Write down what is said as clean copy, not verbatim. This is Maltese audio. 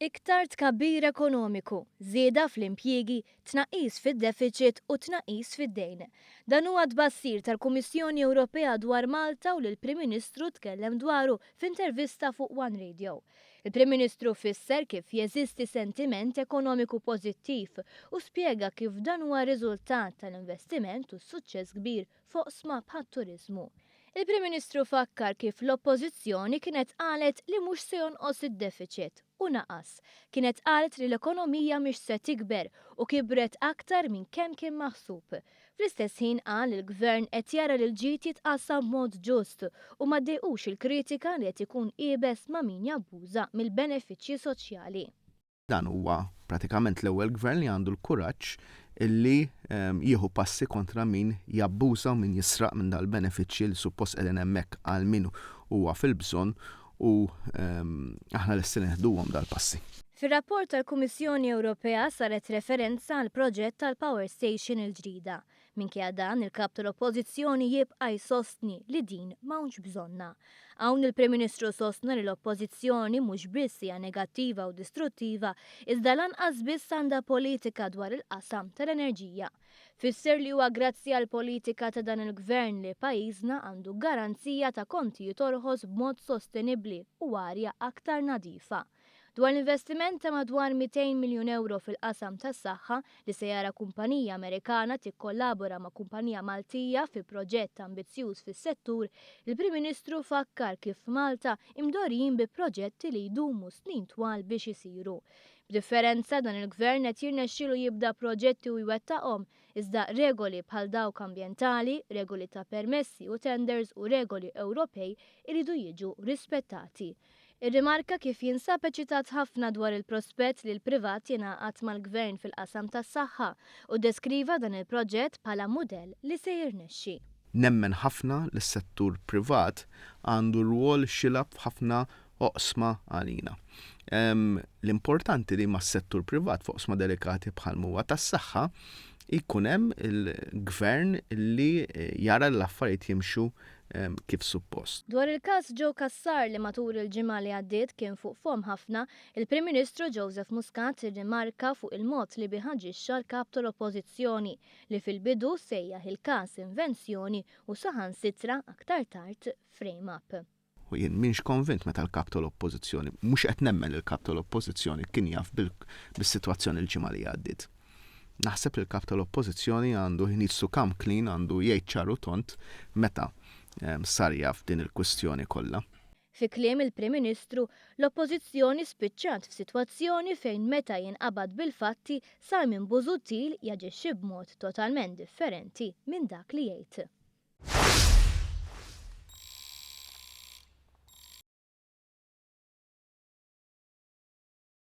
Iktar tkabbir ekonomiku, żieda fl-impjiegi, tnaqqis fid-defiċit u tnaqqis fid-dejn. Dan huwa t-tbassir tal-Kummissjoni Ewropea dwar Malta u li l-Prim Ministru tkellem dwaru f'intervista fuq One Radio. Il-Prim Ministru fisser kif jeżisti sentiment ekonomiku pożittiv u spjega kif dan huwa riżultat tal-investiment u s-suċċess kbir f'oqsma bħat-turiżmu. Il-Prim Ministru fakkar kif l-Oppożizzjoni kienet qalet li mhux se jonqos id-defiċit u naqas. Kienet qalet li l-ekonomija mhix se tikber u kibret aktar minn kemm kien maħsub. Fl-istess ħin qal li l-Gvern qed jara li l-ġid jitqassam b'mod ġust u ma ddejqux il-kritika li qed ikun iebes ma' min jabbuża mill-benefiċċji soċjali. Dan huwa pratikament l-ewwel gvern li għandu l-kuraġġ illi jieħu passi kontra min jabbuża u min jisraq minn dal-benefiċċji li suppost qegħdin hemmhekk għal min huwa fil-bżonn u aħna lesti neħduhom dal-passi. Fir-rapport tal-Kummissjoni Ewropea saret referenza għall-proġett tal-Power Station il-ġdida. Minkejja dan, il-Kap tal-Oppożizzjoni jibqa' jsostni li din m'hawnx bżonnha. Hawn il-Prim Ministru sostna li l-Oppożizzjoni mhux biss hija negattiva u distruttiva, iżda lanqas biss għandha politika dwar il-qasam tal-enerġija. Fisser li huwa grazzi għall-politika ta' dan il-Gvern li pajjiżna għandu garanzija ta' kontijiet orħos b'mod sostenibbli u arja aktar nadifa. Dwar l-investiment ta' madwar 200 miljun ewro fil-qasam tas-saħħa li se jara kumpanija Amerikana tikkollabora ma' kumpanija Maltija fi proġett ambizzjuż fis-settur, il-Prim Ministru fakkar kif f'Malta imdorrijin bi proġetti li jdumu snin twal biex isiru. B'differenza, dan il-Gvern qed jirnexxielu jibda proġetti u jwettaqhom, iżda regoli bħal dawk ambjentali, regoli ta' permessi u tenders u regoli Ewropej iridu jiġu rispettati. Irrimarka kif jinsab eċitat ħafna dwar il-prospett li l-privat jingħaqad mal-Gvern fil-qasam tas-saħħa u ddeskriva dan il-proġett bħala mudell li se jirnexxi. Nemmen ħafna li s-settur privat għandu rwol x'jilgħab f'ħafna oqsma għalina. L-importanti li mas-settur privat f'oqsma delikati bħal m'huwa tas-saħħa jkun hemm il-gvern li jara li l-affarijiet jimxu kif suppost. Dwar il-każ Joe Cassar li matul il-ġimgħa li għaddiet kien fuq fomm ħafna, il-Prim Ministru Joseph Muscat irrimarka fuq il-mod li bih aġixxa l-Kap tal-Oppożizzjoni li fil-bidu sejjaħ il-każ invenzjoni u saħansitra aktar tard frame-up. U jien m'iniex konvint meta l-Kap tal-Oppożizzjoni, mhux qed nemmen li l-Kap tal-Oppożizzjoni kien jaf bis-sitwazzjoni l-ġimgħa li għaddiet. Naħseb li l-Kap tal-Oppożizzjoni għandu he needs to come clean, għandu jgħid ċar u tond meta sar jaf din il-kwistjoni kollha. Fi kliem il-Prim Ministru, l-Oppożizzjoni spiċċat f'sitwazzjoni fejn meta jinqabad bil-fatti Simon Busuttil jaġixxi b'mod totalment differenti minn dak li jgħid.